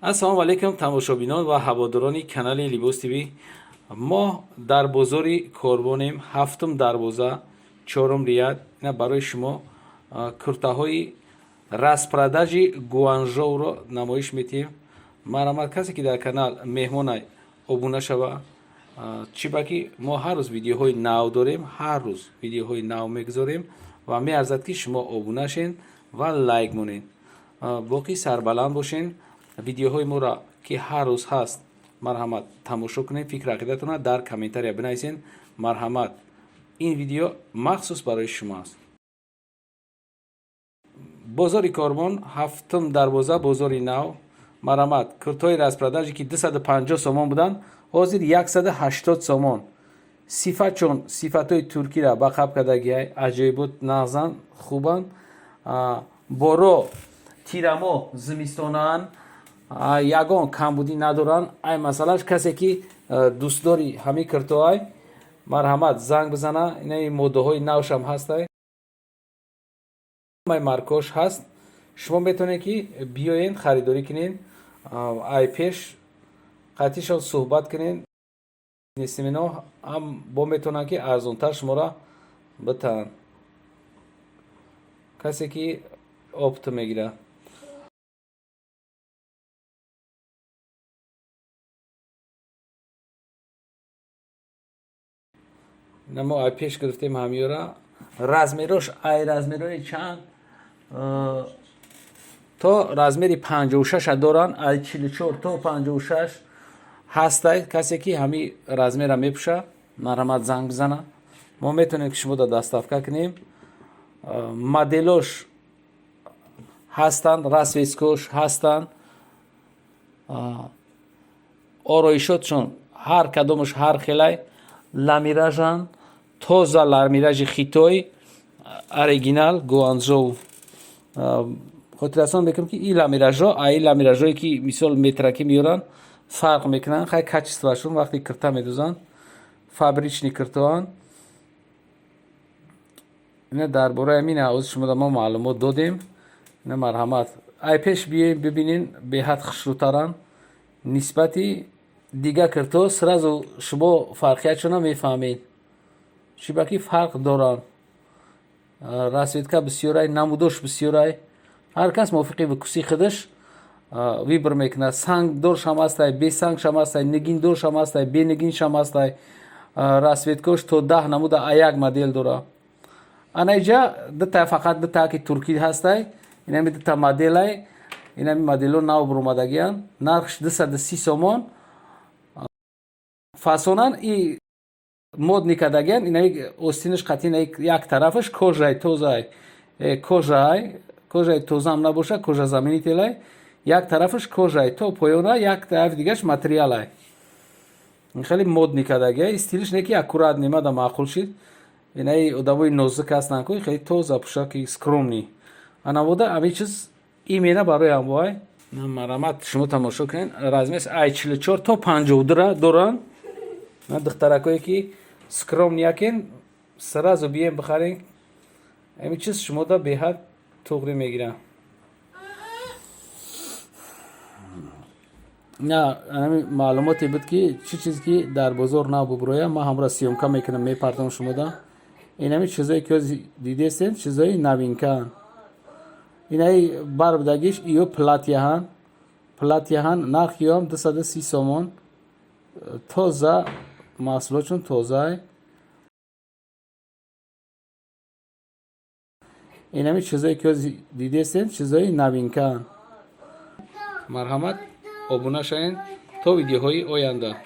Ассалому алайкум, тамошобинон ва ҳаводорони канали Либос ТВ. Мо дар бозори Корвонем, ҳафтум дарвоза, чорум ряд. Ина барои шумо куртаҳои распродажи Гуанжоуро намоиш метиҳем. Марҳамат, касе ки дар канал меҳмонай, обуна шава, чӣ ба ки мо ҳар рӯз видеоҳои нав дорем, ҳар рӯз видеоҳои нав мегузорем ва меарзад, ки шумо обуна шен ва лайк монед. Боқӣ сарбаланд бошен. Видеоҳои моро, ки ҳар рӯз ҳаст, марҳамат, тамошо кунед, фикр ақидатонро дар комментария бинависен. Марҳамат, ин видео махсус барои шумо аст. Бозори Корвон, ҳафтум дарвоза, бозори нав. Марҳамат, куртҳои распродаже, ки 250 сомон буданд, ҳозир 180 сомон. Сифатчон сифатҳои туркиро ба қаб кардагиай, аҷоибот, нағзан, хубанд. Боро тирамо, зимистонаанд, ягон камбудӣ надоранд. Ай масъалаш, касе ки дӯстдори ҳамин киртоай, марҳамат, занг бизана. Инаи моддаҳои навшам ҳастай, маркош ҳаст. Шумо метавонед, ки биёен, харидорӣ кунед, ай пеш қатишон суҳбат кунед. Бизнесмено ҳам бо метавонанд, ки арзонтар шуморо битаҳанд, касе ки опт мегирад. Ина мо ай пеш гирифтем ҳамиёра. Размерош ай размерои чанд то размери 56-а доранд, ай 44 то 56 ҳастай. Касе ки ҳами размера мепӯша, марҳамат, занг бизана. Мо метавонем, ки шумо да доставка кунем. Моделош ҳастанд, расцветкош ҳастанд, ороишотшон ҳар кадомаш ҳар хелай. Ламиражан тоза, ламиражи хитой, оригинал Гуанзоу. Хотиррасон мекунам, ки ин ламиражҳо ай ламиражҳое, ки мисол метракӣ меёранд, фарқ мекунанд. Хай, качествоашон вақте кирта медӯзанд, фабричный киртоанд. Ина дар бораи ҳамин ҳозир шумо мо маълумот додем. Ина марҳамат, ай пеш биёем, бибинен, беҳад хушрӯтаранд нисбати дигар кирто. Сразу шумо фарқиятшона мефаҳмед, чӣ ба ки фарқ доранд. Расцветка бисёрай, намудош бисёрай, ҳар кас мувофиқи вкуси худаш выбор мекунад. Сангдоршам ҳастай, бесангшам ҳастай, нигиндоршам ҳастай, бенигиншам ҳастай. Расцветкош то 10 намуда а як модел дора. Ана иҷа дута, фақат дута ки туркӣ ҳастай. Инами дута моделай, инами моделҳо нав буромадагиянд. Нархш 230 сомон. Фасонан и модный кардагиянд. Инами остинаш қатъи як тарафаш кожаи тозай, кожаай, кожаи тозаам набоша, кожазаменителай. Як тарафаш кожаи то поёна, як тарафи дигараш материалай. Хеле модный кардагия, стилиш не ки аккуратный, мада маъқул шид. Инаи одамои нозук ҳастанд ку, хеле тоза пӯша, ки скромный анавода. Ҳамин чиз имена барои ҳамвой. Марҳамат, шумо тамошо кунед. Размерс ай 44 то 52 доранд. Духтаракое ки скромный якен, сразу бием, бихарен. Ҳамин чиз шумода беҳад туғрӣ мегирад. На ҳамин маълумоте буд, ки чӣ чиз ки дар бозор нав бубуроя, ман ҳамро съёмка мекунам, мепартам шумода. Инами чизое ки ҳозир дидестем, чизои новинкаанд. Инаи барбудагиш иё платьяҳанд, платьяҳанд. Нархи ёам 230 сомон. Тоза, маҳсулотшон тозаай. Инами чизое ки ҳозир дидестем, чизои новинкаанд. Марҳамат, обуна шавед то видеоҳои оянда.